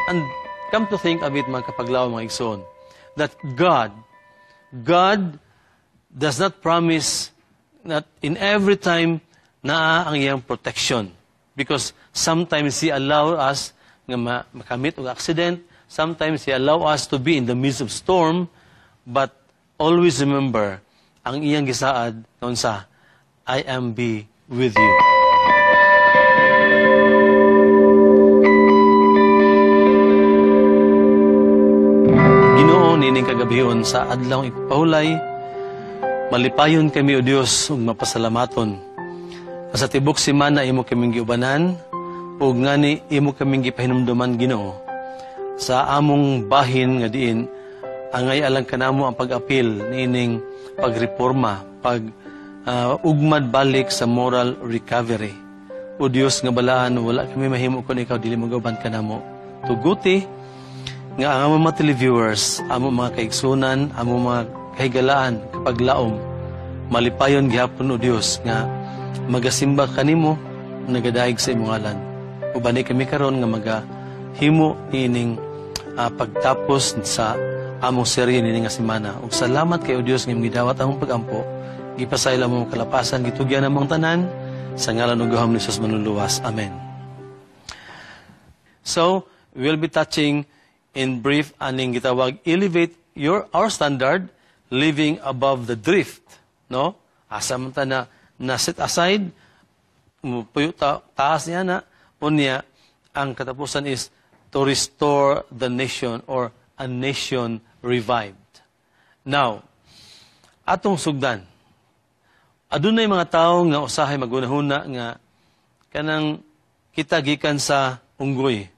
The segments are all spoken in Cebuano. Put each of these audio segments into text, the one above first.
And come to think of it, mga kapaglaom, mga igsoon, that God does not promise that in every time naa ang iyang protection. Because sometimes He allow us nga makamit og accident, sometimes He allow us to be in the midst of storm, but always remember, ang iyang gisaad unsa, "I am be with you." Ginoo, nining kagabhion sa adlaw ipahulay, malipayon kami, O Dios, ug mapasalamaton. Sa tibok semana imo kaming giubanan ug ngani imo kaming gipahinumduman, Ginoo, sa among bahin nga diin angay alang kanamo ang pag-apil niining pagreforma, pag ugmad balik sa moral recovery. O Dios nga balaan, wala kami mahimo kun ikaw dili magauban kanamo. Tuguti nga ang among mga televiewers, among mga kaigsunan, among mga kahigalaan, kapaglaom, malipayon gihapon, O Dios, nga magasimba kanimo, nagadayeg sa imong ngalan. Ubani kami karon nga magahimo niining pagtapos sa among serye niini nga semana. Ug salamat kay O Dios nga imong gidawat among pagampo. Gipasaylo among kalapasan, gitugyan among tanan sa ngalan ug gahom ni Jesus Manluluwas. Amen. So, we'll be touching in brief aning gitawag elevate your our standard, living above the drift, no? Asa man ta na set aside, puyo ta, taas niya na, unya ang katapusan is to restore the nation or a nation revived. Now, atong sugdan. Adunay mga tawo nga usahay magunahuna nga kanang kita gikan sa unggoy.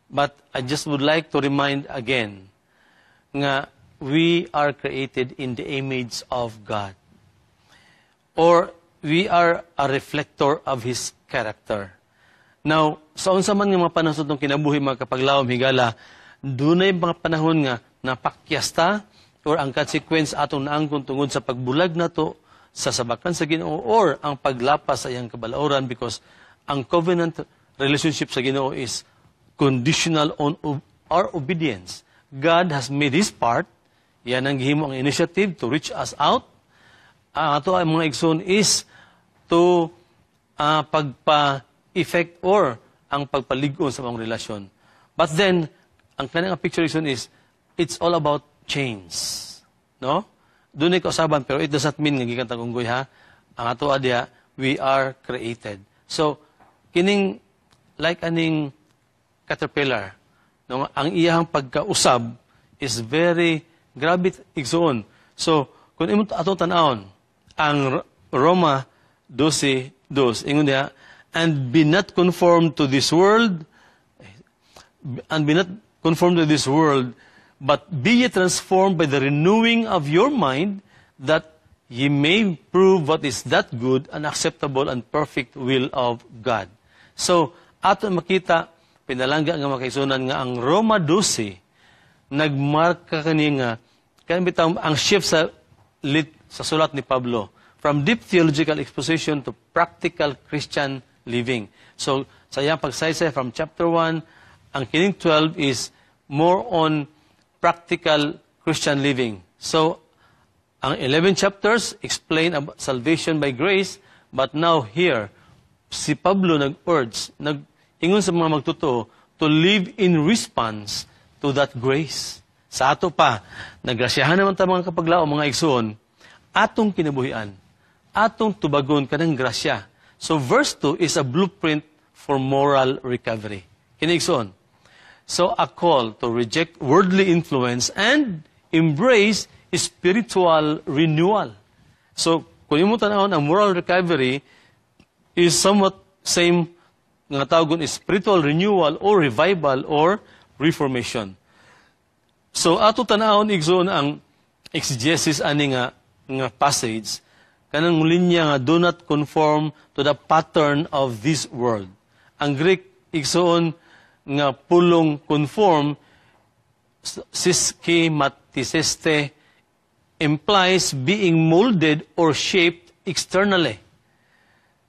But I just would like to remind again nga we are created in the image of God. Or we are a reflector of His character. Now, sa unsa man nga mga panahon sa atong kinabuhi, mga kapaglaom, higala, dunay mga panahon nga napakyas ta or ang consequence atong naangkon tungod sa pagbulag nato sa sabakan sa Ginoo or ang paglapas sa iyang kabalaoran, because ang covenant relationship sa Ginoo is conditional on our obedience. God has made His part. Yan ang gihimo ang initiative to reach us out. Ang ato ang mga igsoon is to pagpa-effect or ang pagpalig-on sa mga relasyon. But then, ang kanang picture, igsoon, is it's all about change. No? Doon ay kausaban, pero it does not mean nga gikan tag unggoy, ha. Ang ato adya, we are created. So, kining, like aning caterpillar, no, ang iyang pagkausab is very grabe, igsoon. So, kung imo atong tan-awon, ang Roma 12:2, ingon diha, "And be not conformed to this world, and be not conformed to this world, but be ye transformed by the renewing of your mind, that ye may prove what is that good and acceptable and perfect will of God." So, ato makita, pinalangga nga makaisunan, nga ang Roma 12, nagmarka kani nga, kaya bitaw ang shift sa sulat ni Pablo, from deep theological exposition to practical Christian living. So, sa iyang pagsaysay from chapter 1, ang kining 12 is more on practical Christian living. So, ang 11 chapters explain about salvation by grace, but now here, si Pablo nag-urge, nag-ingon sa mga magtotoo to live in response to that grace. Sa ato pa, nagrasyahan naman ta, mga kapaglao, mga igsoon, atong kinabuhian, atong tubagon kanang grasya. So verse 2 is a blueprint for moral recovery. Kini, igsoon. So a call to reject worldly influence and embrace spiritual renewal. So kung imo tan-awon, ang moral recovery is somewhat same nga tawagon is spiritual renewal or revival or reformation. So ato tan-awon, igsoon, ang exegesis ani nga passage, kanang linya nga "do not conform to the pattern of this world." Ang Greek, igsoon, nga pulong conform, siskematizeste, implies being molded or shaped externally.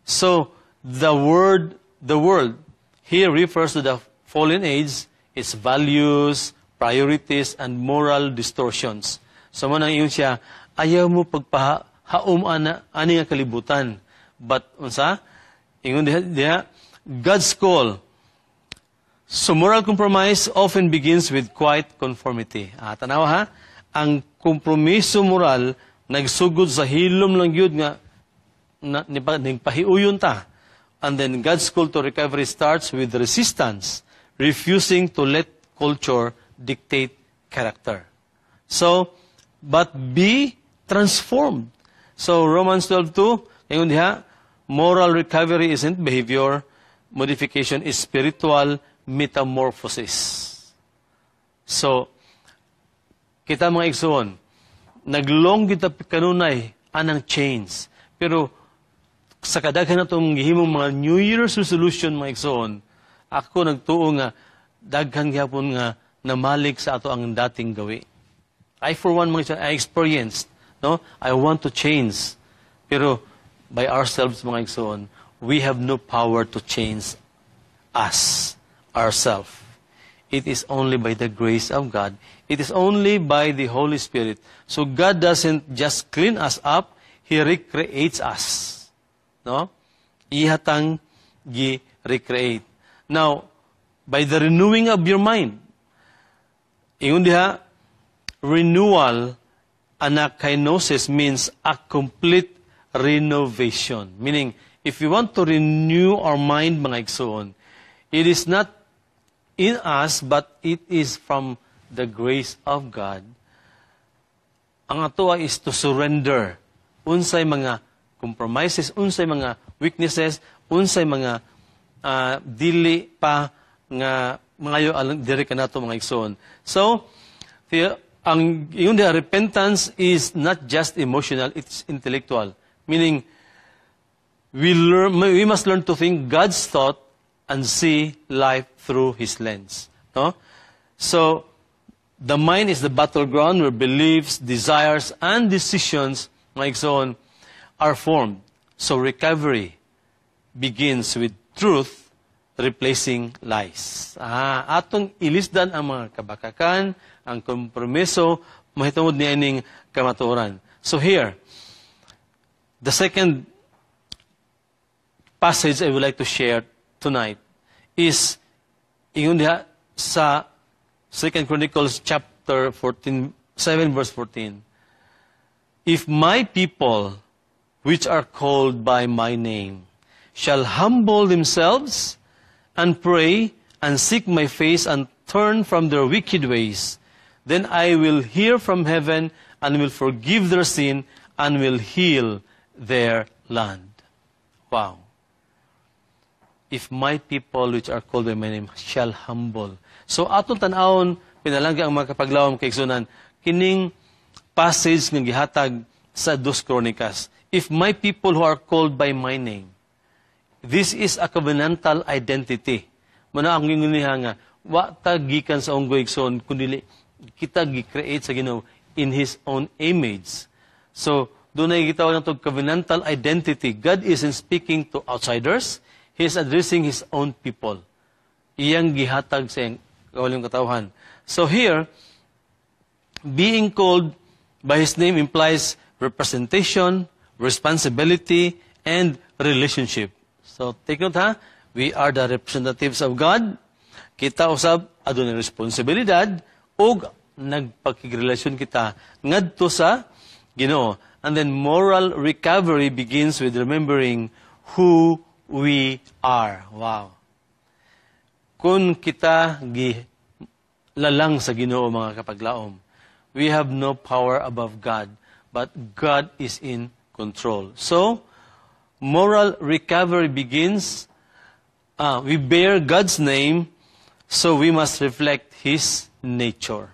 So the word "the world" here refers to the fallen age Its values, priorities, and moral distortions. So mao nang ingon siya, ayaw mo pagpahaom ana ani nga kalibutan. But unsa? Ingon diha, God's call. So moral compromise often begins with quiet conformity. Ah, tanawa ha, ang kompromiso moral nagsugod sa hilom lang gyud nga na, nagpahiuyon ta. And then God's call to recovery starts with resistance, refusing to let culture dictate character. So, but be transformed. So Romans 12:2, ingon diha, moral recovery isn't behavior, modification is spiritual metamorphosis. So, kita, mga igsoon, nag-long kita kanunay anang change. Pero sa kadaghan natong gihimong mga New Year's resolution, mga igsoon, ako nagtuo nga daghan gihapon nga namalik sa ato ang dating gawi. I for one, mga igsoon, I experienced, no? I want to change. Pero by ourselves, mga igsoon, we have no power to change us, ourselves. It is only by the grace of God. It is only by the Holy Spirit. So God doesn't just clean us up, He recreates us. No? Iya tang gi-recreate. Now, by the renewing of your mind, ingon diha, renewal, anakainosis, means a complete renovation. Meaning, if we want to renew our mind, mga igsoon, it is not in us, but it is from the grace of God. Ang atoa is to surrender unsay mga compromises, unsay mga weaknesses, unsay mga dili pa nga mangayo alang diri kanato, mga igsoon. So, ang yung the repentance is not just emotional, it's intellectual. Meaning, we must learn to think God's thought and see life through His lens. No? So, the mind is the battleground where beliefs, desires, and decisions, mga igsoon, are formed. So, recovery begins with truth replacing lies. Ah, atong ilisdan ang mga kabakakan, ang kompromiso, mahitungod niining kamatuoran. So here, the second passage I would like to share tonight is ingon diha sa 2 Chronicles chapter 14, 7 verse 14. "If my people, which are called by my name, shall humble themselves and pray and seek my face and turn from their wicked ways, then I will hear from heaven and will forgive their sin and will heal their land." Wow. "If my people which are called by my name shall humble." So atong tan-awon, pinalangga ang mga kapaglawom kaigsunan, kining passage nga gihatag sa Dos Kronikas. "If my people who are called by my name." This is a covenantal identity. Mao na ang ingon niya nga, wa ta gikan sa unggoy, igsoon, kundi kita gi-create sa Ginoo in His own image. So, dunay gitawag nato covenantal identity. God isn't speaking to outsiders. He is addressing His own people. Iyang gihatag sa iyang kaugalingong katawhan. So here, being called by His name implies representation, responsibility, and relationship. So take note ha, we are the representatives of God. Kita usab adunay responsibilidad ug nagpakigrelasyon kita ngadto sa Ginoo. And then moral recovery begins with remembering who we are. Wow. Kung kita gi lalang sa Ginoo, mga kapaglaom, we have no power above God, but God is in control. So, moral recovery begins, we bear God's name, so we must reflect His nature.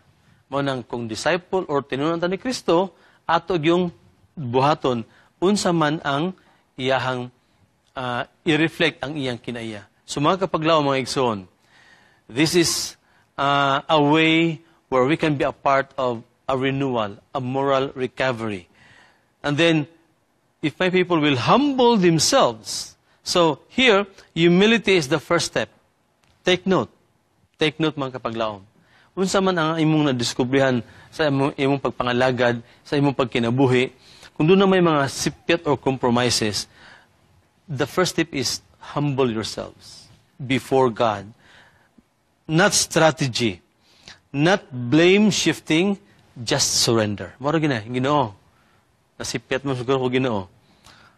Mao nang kung disciple or tinunan ta ni Kristo, ato yung buhaton, unsa man ang iyahang i-reflect ang iyang kinaiya. So mga kapaglaom, mga igsoon, this is a way where we can be a part of a renewal, a moral recovery. And then, "If my people will humble themselves." So here, humility is the first step. Take note. Take note, mga kapaglaom. Unsa man ang imong nadiskubrihan sa imong pagpangalagad, sa imong pagkinabuhi, kung duna may mga sipyat or compromises, the first step is humble yourselves before God. Not strategy, not blame shifting, just surrender. Mao ra gina, "Ginoo, nasipyat man siguro ko, Ginoo."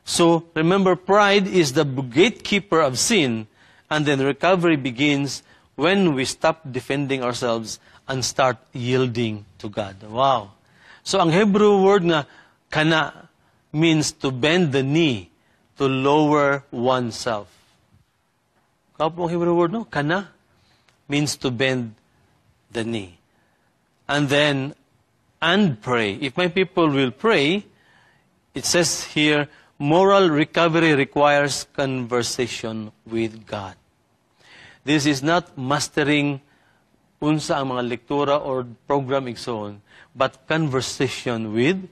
So, remember, pride is the gatekeeper of sin, and then recovery begins when we stop defending ourselves and start yielding to God. Wow. So, ang Hebrew word nga kana means to bend the knee, to lower oneself. Kapo ang Hebrew word, no? Kana means to bend the knee. And then, and pray. If my people will pray, it says here, moral recovery requires conversation with God. This is not mastering unsa ang mga lektura or program, igsoon, but conversation with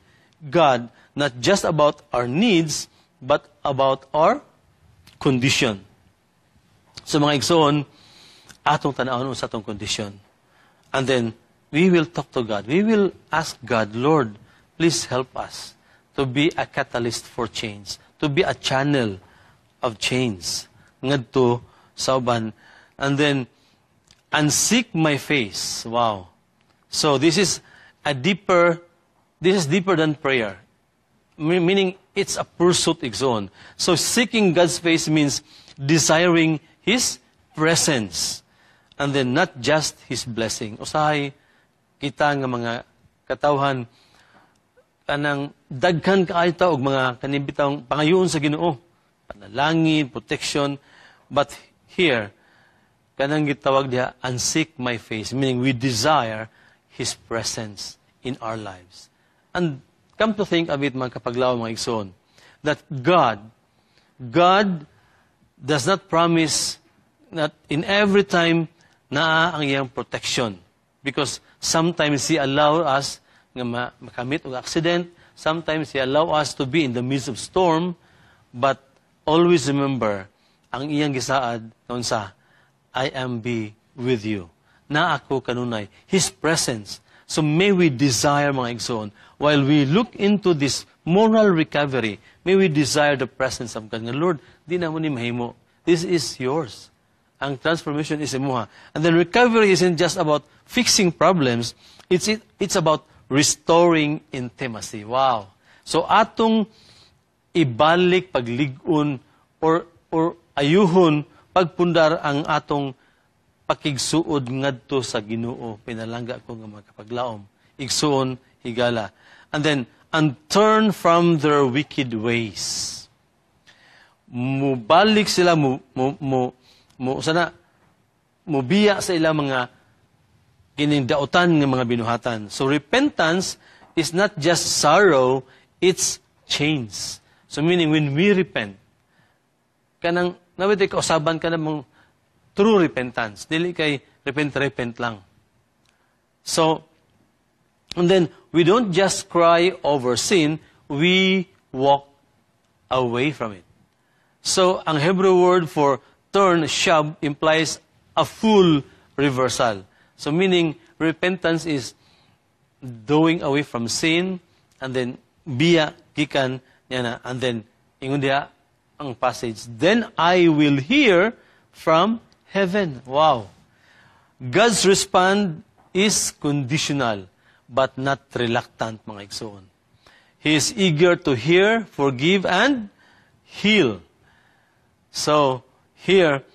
God, not just about our needs, but about our condition. So mga igsoon, atong tan-awon sa atong kondisyon. And then, we will talk to God. We will ask God, "Lord, please help us to be a catalyst for change, to be a channel of change ngadto sa uban." And then, and seek my face. Wow. So this is deeper than prayer. Meaning, it's a pursuit, igsoon. So seeking God's face means desiring His presence. And then not just His blessing. Usahay, kita nga mga katawhan, kanang daghan kaayo ta og mga kanibitang pangayoon sa Ginoo. Panalangin, protection. But here, kanang gitawag diha, and seek my face, meaning we desire His presence in our lives. And come to think of it, mga kapaglaom, mga igsoon, that God does not promise that in every time naa ang iyang protection. Because sometimes He allow us nga makamit og accident, sometimes He allow us to be in the midst of storm, but always remember, ang iyang gisaad unsa, "I am be with you." Na ako kanunay. His presence. So may we desire, mga igsoon, while we look into this moral recovery, may we desire the presence of God. Nga, "Lord, di namo ni mahimo. This is yours. Ang transformation is imuha." And then recovery isn't just about fixing problems, it's about restoring intimacy. Wow. So atong ibalik paglig-on or ayuhon pagpundar ang atong pakigsuod ngadto sa Ginoo, pinalangga ko nga mga kapaglaom, igsuon, higala. And then, and turn from their wicked ways. Mubalik sila, mo sana mubiya sa ilang mga kining dautan nga mga binuhatan. So repentance is not just sorrow, it's change. So meaning when we repent, kanang nawit kausaban ka namang true repentance, dili kay repent repent lang. So and then we don't just cry over sin, we walk away from it. So ang Hebrew word for turn, shab, implies a full reversal. So meaning repentance is doing away from sin and then biya gikan niya na, and then ingon diha ang passage, "Then I will hear from heaven." Wow. God's response is conditional but not reluctant, mga igsoon. He is eager to hear, forgive, and heal. So, here,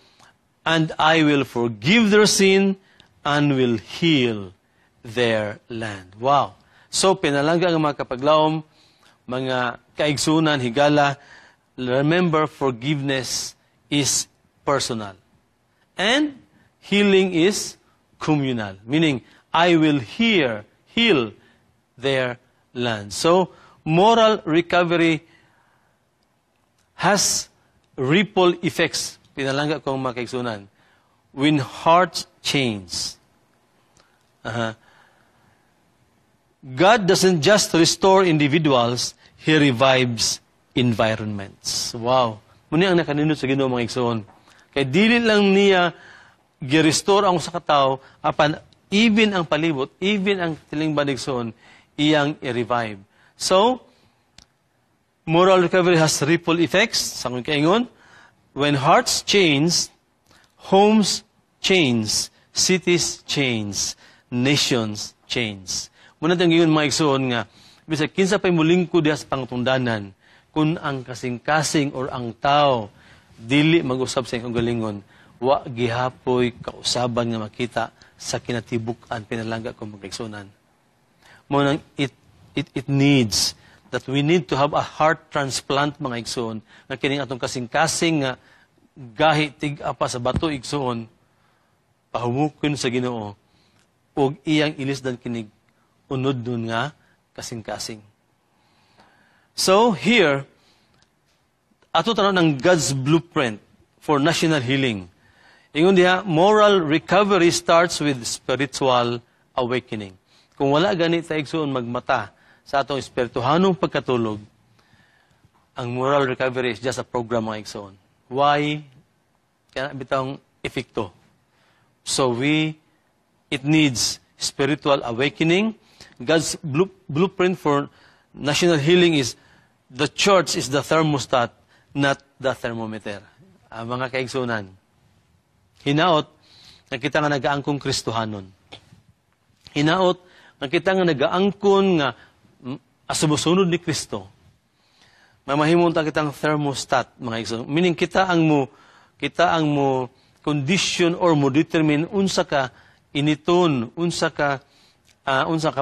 "And I will forgive their sin and will heal their land." Wow. So, pinalangga ang mga kapaglaom, mga kaigsunan, higala, remember, forgiveness is personal. And healing is communal. Meaning, I will heal their land. So, moral recovery has ripple effects. Pinalangga kong mga kaigsunan. When hearts change. God doesn't just restore individuals, He revives environments. Wow. Mao ni ang nakanindot sa Ginoo, mga igsoon. Kay dili lang niya Gi-restore ang usa ka tawo, apan even ang palibot, even ang tilingban, igsoon, iyang i-revive. So, moral recovery has ripple effects, sa akong kaingon. When hearts change, homes change, cities change, nations change. Mao na ingon, mga igsoon, nga bisag kinsa pa'y mulingkod diha sa pangatungdanan, kung ang kasing-kasing or ang tao dili mag-usab sa iyang kaugalingon, wa gihapoy kausaban nga makita sa kinatibuk-an, pinalangga ko mga kaigsuonan. Mao nang it needs that we need to have a heart transplant, mga igsoon, nga kining atong kasing-kasing nga gahi tig-a pa sa bato, igsoon, pahumukon sa Ginoo ug iyang ilisdan kinig unod nun nga kasing-kasing. So here, ato tan-awon ang God's blueprint for national healing. Ingon diha, moral recovery starts with spiritual awakening. Kung wala gani ta, igsoon, magmata sa atong espirituhanong pagkatulog, ang moral recovery is just a program, mga igsoon. Why? Kaya bitawng epekto. So it needs spiritual awakening. God's blueprint for national healing is the church is the thermostat, not the thermometer. Ang mga kaigsunan. Hinaot, nga kita nga nagaangkong Kristohanon. Hinaot, nga kita nga nagaangkon nga sumusunod ni Kristo. Mamahimong ta kitang thermostat, mga igsoon. Meaning kita ang mo condition or mo determine unsa ka initon, unsa ka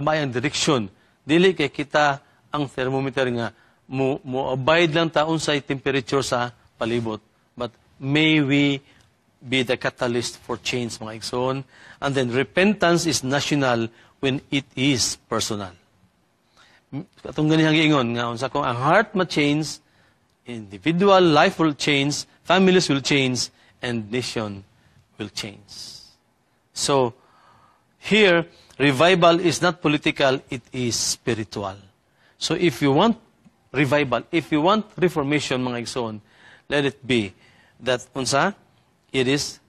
maayang direksyon. Dili kay kita ang thermometer nga mo abide lang ta unsay temperature sa palibot. But may we be the catalyst for change, mga igsoon. And then repentance is national when it is personal. Atong ganihang giingon nga unsa kung ang heart ma-change, individual life will change, families will change, and nation will change. So, here, revival is not political, it is spiritual. So if you want revival, if you want reformation, mga igsoon, let it be that unsa, it is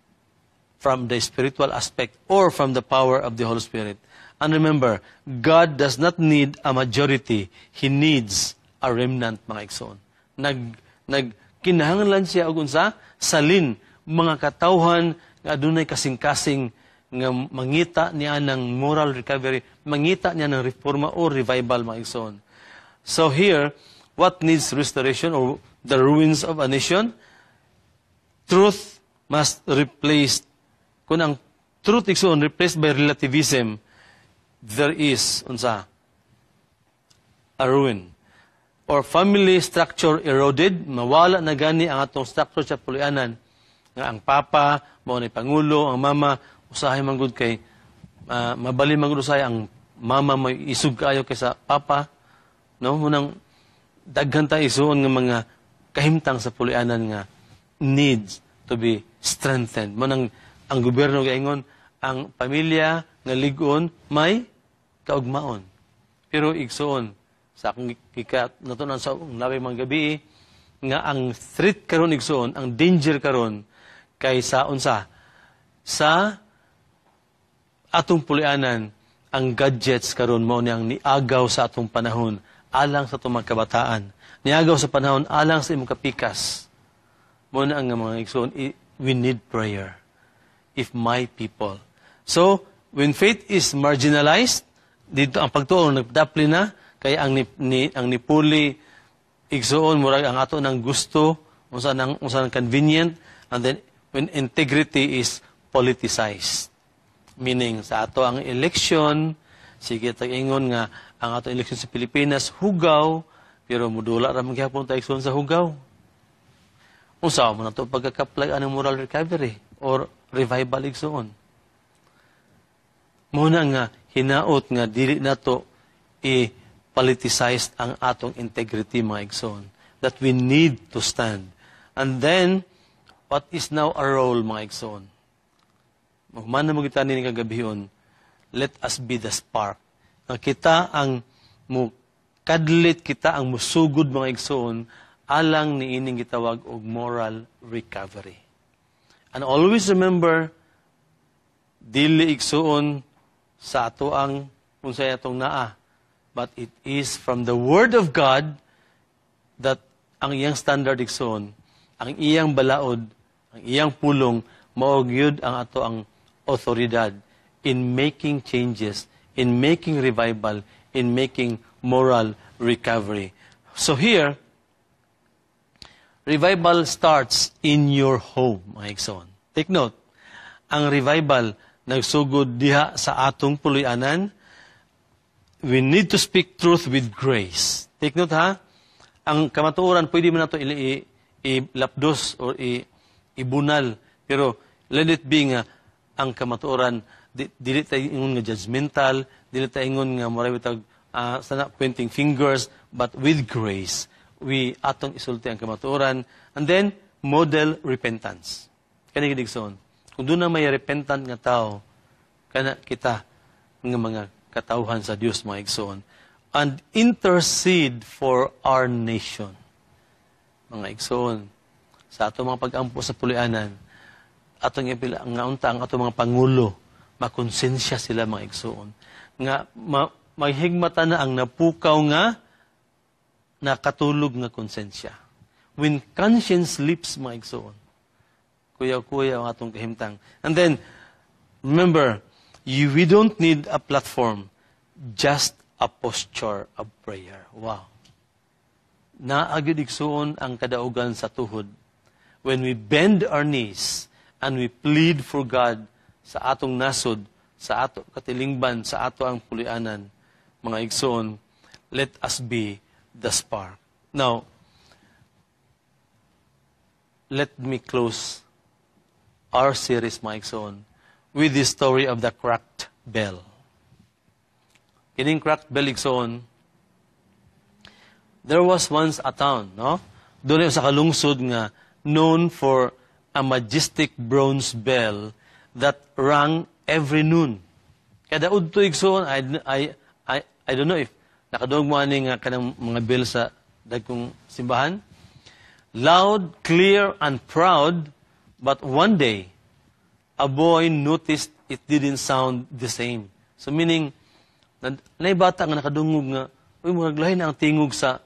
from the spiritual aspect or from the power of the Holy Spirit. And remember, God does not need a majority. He needs a remnant, mga igsoon. Nag kinahanglan siya og unsa? Salin, mga katawhan nga adunay kasing-kasing nga mangita niya ng moral recovery, mangita niya ng reforma or revival, mga igsoon. So here, what needs restoration or the ruins of a nation? Truth must replace, kung ang truth, igsoon, replaced by relativism, there is unsa? A ruin. Or family structure eroded, mawala na gani ang atong structure sa puloy-anan. Nga ang papa, mao ni pangulo, ang mama, usahay man gud kay mabali man gud usahay ang mama may isog kaayo kaysa papa, no? Mao nang daghan ta, igsoon, nga mga kahimtang sa puloy-anan nga needs to be strengthened. Mao nang ang gobyerno gaingon ang pamilya nga lig-on may kaugmaon. Pero igsoon, sa akong gikat natunan sa labing mga gabi nga ang threat karon, igsoon, ang danger karon kay sa unsa sa atong puloy-anan, ang gadgets karon mao niyang niagaw sa atong panahon alang sa atong mga kabataan, niagaw sa panahon alang sa imong kapikas. Mao na ang mga igsoon, we need prayer. If my people. So when faith is marginalized, dito ang pagtuo nagdapli na kay ang nipuli, igsoon, murag ang ato ng gusto, unsa nang convenient. And then when integrity is politicized, meaning sa ato ang election, sige tag ingon nga ang ato election sa Pilipinas hugaw, pero mudula ra man gihapon ta, igsoon, sa hugaw. Unsa man ato pagkakaplag ang moral recovery or revival, igsoon? Mao na nga hinaot nga dili nato i-politicized ang atong integrity, mga igsoon, that we need to stand. And then what is now our role, mga igsoon? Human na mo kita ni kagabihon, let us be the spark nga kita ang mo kadlit, kita ang musugod, mga igsoon, alang ni ining gitawag og moral recovery. And always remember Dili, igsuon, sa ato ang unsay atong naa, but it is from the Word of God that ang iyang standard, igsuon, ang iyang balaod, ang iyang pulong, mao gyud ang ato ang otoridad in making changes, in making revival, in making moral recovery. So here, revival starts in your home, mga igsoon. Take note, ang revival nagsugod diha sa atong puloy-anan. We need to speak truth with grace. Take note ha, ang kamatuoran pwede man nato ilapdos or ibunal, pero let it be nga ang kamatuoran dili ta ingon nga judgmental, dili ta ingon nga mura bitag sana pointing fingers, but with grace we atong isulti ang kamatuoran. And then model repentance. Kani gid, igsoon, kung duna may repentant nga tao, kana kita nga mga katawhan sa Dios, mga igsoon. And intercede for our nation, mga igsoon. Sa atong mga pag-ampo sa puloy-anan, atong ipila nga unta ang atong mga pangulo makonsensya sila, mga igsoon, nga maghigmata na ang napukaw nga nakatulog nga konsensya. When conscience sleeps, mga igsoon, kuyaw-kuyaw ang atong kahimtang. And then remember, we don't need a platform, just a posture of prayer. Wow! Naa gyud, igsuon, ang kadaugan sa tuhod. When we bend our knees and we plead for God sa atong nasod, sa ato katilingban, sa ato ang puloy-anan, mga igsoon, let us be the spark. Now, let me close our series, mga igsoon, with the story of the cracked bell. Kining cracked bell, igsoon, there was once a town, no? Duna sa kalungsod nga known for a majestic bronze bell that rang every noon. Kada udto, igsoon, I don't know if nakadungog mo ani nga kanang mga bell sa dagkong simbahan. Loud, clear, and proud, but one day, a boy noticed it didn't sound the same. So meaning, naay bata nga nakadungog nga, "Uy, murag lahi na ang tingog sa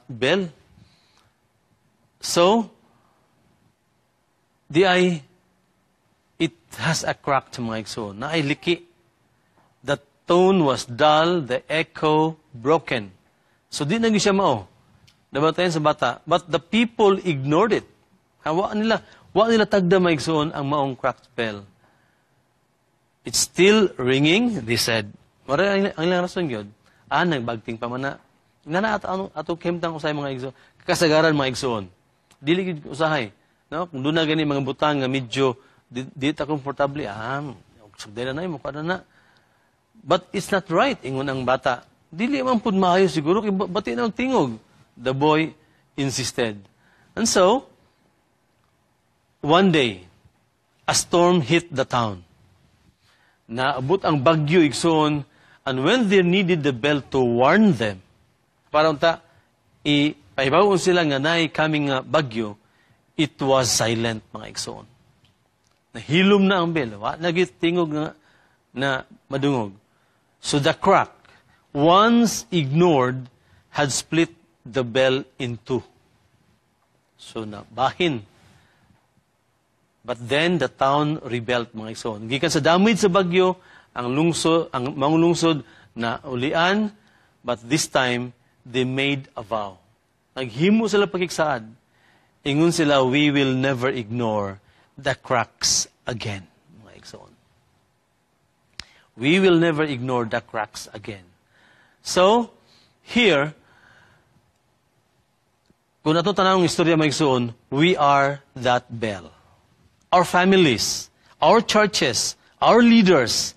bell." So, diay, it has a crack, mga igsoon. Naay liki. The tone was dull, the echo broken. So, di na gyud siya mao. Nabantayan sa bata. But the people ignored it. Ha, wa nila tagda, mga igsoon, ang maong cracked bell. "It's still ringing," they said. Mara ang ilang rason gyud. "Ah, nagbagting pa man na." Nga na ato, ano, ato kahimtang usahay, mga igsoon. Kasagaran, mga igsoon. Dili gyud usahay. No? Kung duna gani mga butang nga medyo di ta komportable, ah, sugday na na, mukha na na. "But it's not right," ingon ang bata. "Dili man pud maayo siguro kay bati na ang tingog." The boy insisted. And so, one day, a storm hit the town. Naabot ang bagyo, igsoon, and when they needed the bell to warn them, para unta, ipahibaw sila nga naay coming nga bagyo, it was silent, mga igsoon. Nahilom na ang bell. Wa na gyud tingog nga na madungog. So the crack, once ignored, had split the bell in two. So na bahin. But then the town rebelled, mga igsoon. Gikan sa damage sa bagyo, ang lungsod, ang mga lungsod na ulian, but this time they made a vow. Naghimo sila pakigsaad. Ingon sila, "We will never ignore the cracks again," mga igsoon. We will never ignore the cracks again. So, here, kung ato tanawong istorya, mga igsoon, we are that bell. Our families, our churches, our leaders,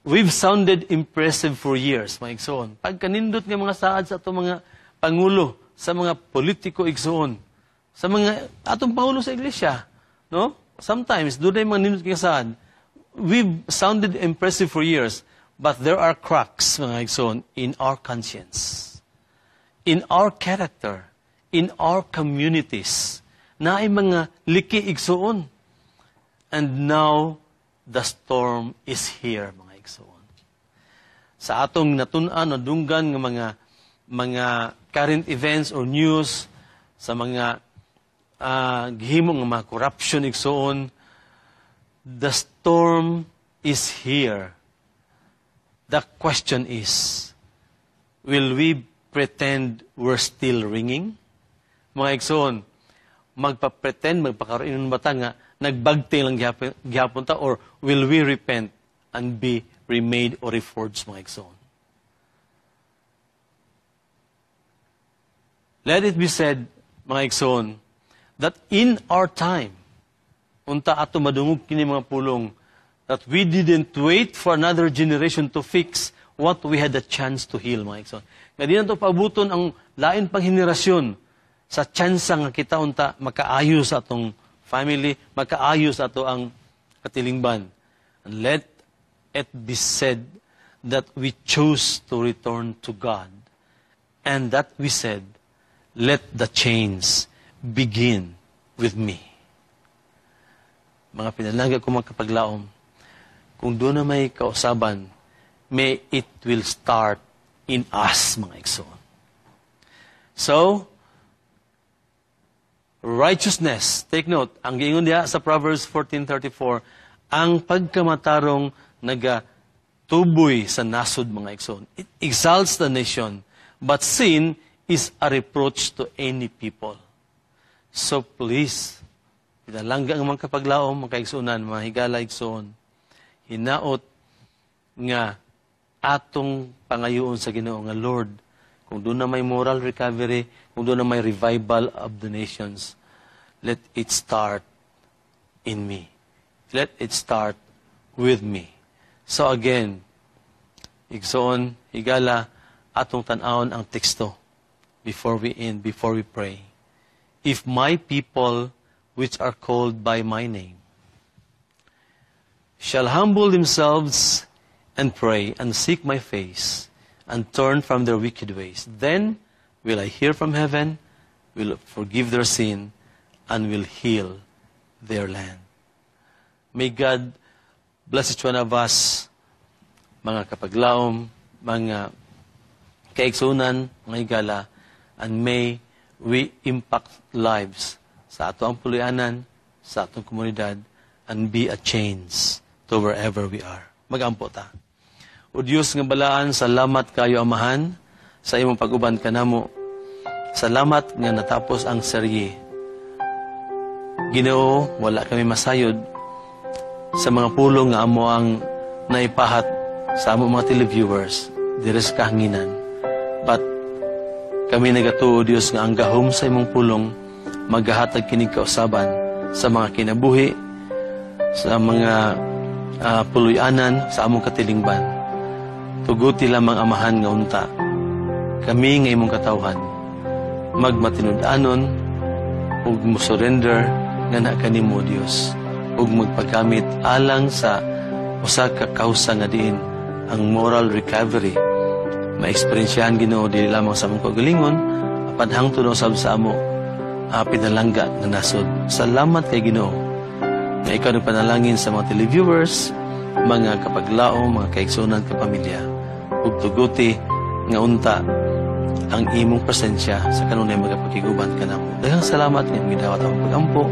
we've sounded impressive for years, mga igsoon. Pagkanindot nga mga saad sa atong mga pangulo, sa mga politiko, igsoon, sa mga atong pangulo sa iglesia, no? Sometimes, dunay mga nindot nga saad. We've sounded impressive for years, but there are cracks, mga igsoon, in our conscience, in our character, in our communities, naay mga liki, igsoon. And now The storm is here, mga igsoon. Sa atong natun-an o dunggan nga mga current events or news sa mga gihimo nga mga corruption, igsoon, the storm is here. The question is, will we pretend we're still ringing? Mga igsoon, magpa-pretend, magpakaroon ba ta nga nagbagting lang gihapon ta, or will we repent and be remade or reforged, mga igsoon? Let it be said, mga igsoon, that in our time, unta ato madungog kini mga pulong, that we didn't wait for another generation to fix what we had the chance to heal, mga igsoon. Nga di na to paabuton ang lain pang henerasyon sa tsansa nga kita unta makaayo sa atong family, makaayo sa ato ang katilingban. And let it be said that we chose to return to God and that we said, "Let the change begin with me." Mga pinalangga ko mga kapaglaom, kung duna may kausaban, may it will start in us, mga igsoon. So, righteousness, take note, ang giingon diha sa Proverbs 14:34, ang pagkamatarong nagatuboy sa nasod, mga igsoon. It exalts the nation, but sin is a reproach to any people. So please, pinalangga ang mga kapaglaom, mga kaigsuonan, mga higala igsoon, hinaot nga atong pangayoon sa Ginoo nga, "Lord, kung duna may moral recovery, kung duna may revival of the nations, let it start in me. Let it start with me." So again, igsoon, higala, atong tan-awon ang teksto before we end, before we pray. "If my people, which are called by my name, shall humble themselves and pray and seek my face and turn from their wicked ways, then will I hear from heaven, will forgive their sin, and will heal their land." May God bless each one of us, mga kapaglaom, mga kaigsuonan, mga higala, and may we impact lives sa ato ang puloy-anan, sa atong komunidad, and be a change to wherever we are. Magampo ta. O Diyos nga balaan, salamat kayo, Amahan, sa imong pag-uban kanamo. Salamat nga natapos ang serye. Ginoo, wala kami masayod sa mga pulong nga amo ang naipahat sa amo mga televiewers diri sa kahanginan. But kami nagatuo, Diyos, nga ang gahom sa imong pulong maghahatag kinig kausaban sa mga kinabuhi, sa mga puloy-anan, sa among katilingban. Tuguti lamang, Amahan, nga unta kami nga imong katawhan magmatinud-anon ug mo-surrender nga na kanimo, Dios, ug magpagamit alang sa usa ka kausa nga diin ang moral recovery maeksperiensyahan, Ginoo, dili lamang sa among kaugalingon apan hangtod usab sa amo pinalangga nga nasod. Salamat kay Ginoo nga ikaw nagpanalangin sa mga televiewers, mga kapaglaom, mga kaigsuonan, kapamilya. Ug tuguti nga unta ang imong presensya sa kanunay magapakig-uban kanamo. Daghang salamat nga imong gidawat ang pagampo.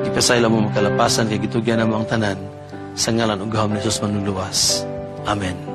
Ipasaylo mo makalapasan kay gitugyan namo ang tanan sa ngalan ug gahom ni Jesus Manluluwas. Amen.